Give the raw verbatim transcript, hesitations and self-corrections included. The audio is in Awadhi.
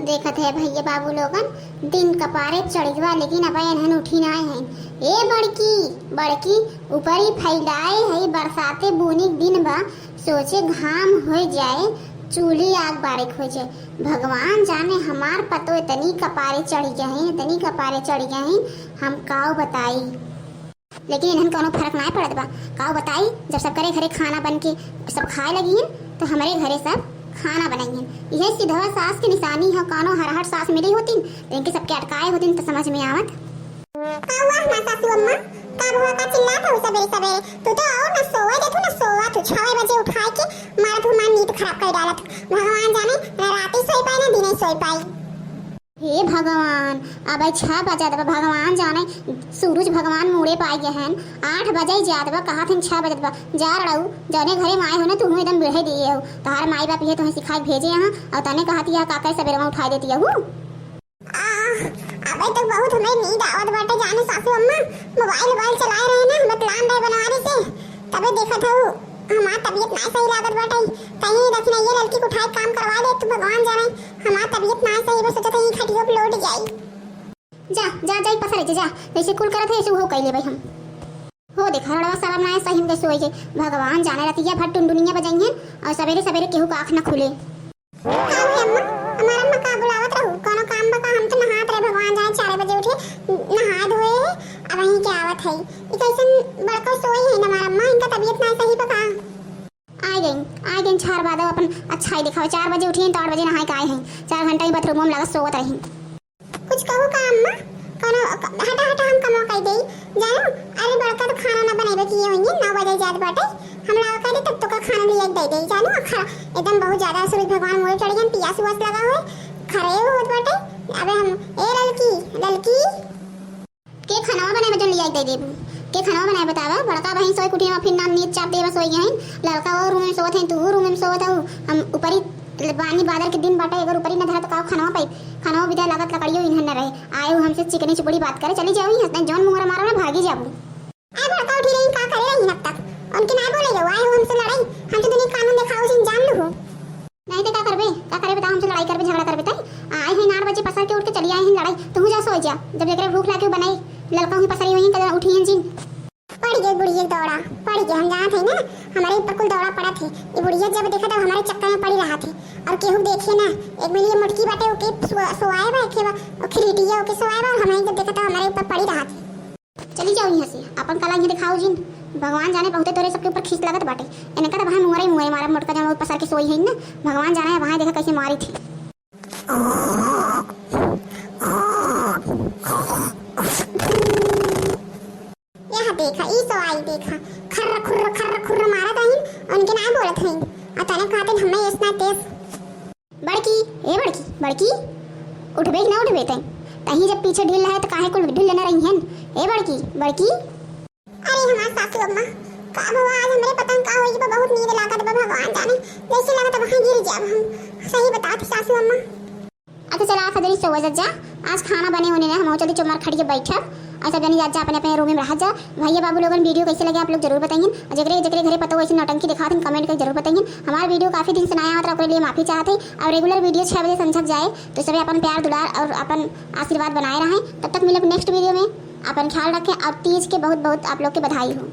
देखत है भइया बाबू लोगन, दिन कपारे चढ़ गवा, लेकिन अब एनहन उठी नाय हैं। ए बड़की, बड़की, ऊपरी फैलाए है, बरसाते बूनी के दिन बा, सोचे घाम हो जाए, चूल्ही आग बारिक हो जाए। भगवान जाने हमार पतो इतनी कपारे चढ़ गया है, इतनी कपारे चढ़ गया है, हम काव बताई। लेकिन इन्हन कौनो फर्क नाय पड़त बा। काव बताई, जब सबकरे घरे खाना बन के सब खाए लगिहन, तो हमरे घरे सब खाना बनाइहन। इहे सिधवा सास के निशानी ह। कौनो हरहर सास मिली होतिन, इनके सबके अटकाए होतिन, तो समझ में आवत। का हुआ हमार सासू अम्मा? का हुआ, का चिल्लात हो सबेरे सबेरे? तू तो और ना सोवे देतू, ना सोवा तू। छवे बजे उठाए के मारत हमार नींद खराब कर डालत। भगवान जाने, ना राती सोई पाई, ना दिने सोई पाई। हे भगवान, अब छह बजत बा, भगवान जाने, सूरज भगवान मुड़े पाए गए हैं। आठ बजे जात बा, कहत हैं छह बजत बा। जा रड़ऊ, जौने घरे माए हो ना, तुहूँ एकदम बिढ़े दिए हो। तोहार माई बाप ये तुहें सिखाए भेजे यहाँ, और तने कहत यह काका सबेरवा उठाए देती हूँ। आह, अबे तो बहुत हमें नींद आवत बाटे जाने सासू अम्मा। मोबाइल वोबाइल चलाए रहे ना, हमें प्लान रहे बनवारी से, तबे देखत हूँ। हमार तबीयत ना सही लागत बाटे, कहीं रखना ये लड़की के उठाए काम करवा दे तू, भगवान जाने। हमार तबीयत ना सही बा, सोचत हई खटियो पे लोट जाई। जा, जा, जाई पसरे, जा, जा। जैसे कुल करत है, ऐसे वो कइले भाई हम। हो देखा, रड़वा साला ना सही में सोई के। भगवान जाने रतिया भर टुनटुनिया बजाई हैं और सवेरे सवेरे केहू का आँख ना खुले। का हुए अम्मा? हमार अम्मा का बुलावत रहू? कौनो काम बा का? हम तो नहात रहे, भगवान जाने चार बजे उठे, नहाए धोए है, अब वहीं के आवत है। ई कैसन बड़का सोई है ना हमार अम्मा, इनका तबीयत ना सही बा का? आइ गई, आइ गई, छार बादव अपन अच्छाई दिखाओ। चार बजे उठी हैं तो आठ बजे नहाए के आए हैं। चार घंटा ही बाथरूम में लागत सोवत रही। कुछ कहू का अम्मा? कौनो, हटा, हटा, हम कमवा कई देई, जानो? अरे बड़का तो खाना ना बनाइबे किए होइए, नौ बजे जात बाटे। हम लावा कह दे तब तो का खाना लिया दे दे, जानो? खा, एकदम बहुत ज्यादा सूरज भगवान मोरे चढ़ गए, पियास उआस लगा हुए, खरे होत बाटे। अबे हम, ए ललकी, ललकी। के खनवा बनाए बजन लिया दे देबू? के खनवा बनाए बतावा? बड़का बहिन सोई कुटिया में फिर नाम नीत चाप देवा सोई गई। लड़का वो रूम में सोवत है, तू रूम में सोवत हऊ। हम ऊपरी बानी बादर के दिन बाटे, अगर ऊपरी न धरा तो का खनवा पाई? खनवा बिदा लागत लकड़ियो इन्हन न रहे। आए हो हमसे चिकनी चुपड़ी बात करे, चली जाओ यहाँ से, जौन मुंगरा मारो ना भागी जाबू। ए बड़का उठी रही, का करे रही अब तक? उनके ना बोले जाओ, आए हो हमसे लड़ाई, हम तो दुनिया कानून दिखाओ जिन जान लू हो। नहीं तो का करबे, का करे बताओ, हमसे लड़ाई करबे, झगड़ा करबे तई? आए हैं आठ बजे पसर के उठ के चली आए हैं लड़ाई, तू जा सोई जा, जब जेकरे भूख लागे बनाई, ललका हुई पसरी हुई कदर उठी हैं जिन। पड़ गए बुढ़िया के दौड़ा, पड़ गए, हम जानत है ना, हमारे ऊपर कुल दौड़ा पड़त है। ये बुढ़िया जब देखा तब हमारे चक्कर में पड़ी रहा थे, और केहू देखे ना, एक मिली ये मोटकी बाटे ओके सो-, सोआए बा, एक बा, ओ खिरीटिया ओके सोआए बा, और हमारे जब देखा तब हमारे ऊपर पड़ी रहा थे। चली जाओ यहाँ से, अपन कला यहाँ दिखाओ जिन। भगवान जाने बहुते तोरे सबके ऊपर खींच लगत बाटे। इनका तो वहाँ मुहरे मुहरे मारा मोटका जौन पसर के सोई है ना। भगवान जाने वहाँ देखा कैसे मारी थी। यह देखा, ई सोआई देखा, खर्र खुर्र खर्र खुर्र मारत रही, उनके ना बोलत रही। अचानक कहते हमें इतना तेज। बड़की, ए बड़की, बड़की, उठबे कि ना उठबे तैं? तहीं जब पीछे ढील रहे तो काहे कुल ढील लेना रही हैं? ए बड़की, बड़की। अरे हमार सासू अम्मा, का भवा आज हमरे पता न का होई बा, बहुत नींद लागत बा, भगवान जाने, जैसे लागत वहाँ गिर जाब हम। सही बतात ही सासू अम्मा। अच्छा चला, आज जरी सोवा जा, आज खाना बने होने ना, हम चलते चुमार खड़ी के बैठब। और सब जनी जात जा अपने अपने रूम में रह जा। भैया बाबू लोगन, वीडियो कैसे लगे आप लोग जरूर बताइए। और जेकरे जेकरे घरे पतो वैसे नौटंकी दिखात हैं, कमेंट करके जरूर बताइए। हमार वीडियो काफ़ी दिन से नया आवत रहा, ओकरे लिए माफ़ी चाहत है। और रेगुलर वीडियो छः बजे संझक जाए, तो सबे अपन प्यार दुलार और अपन आशीर्वाद बनाए रहें। तब तक मिलब नेक्स्ट वीडियो में, अपन ख्याल रखें और तीज के बहुत बहुत आप लोग के बधाई हो।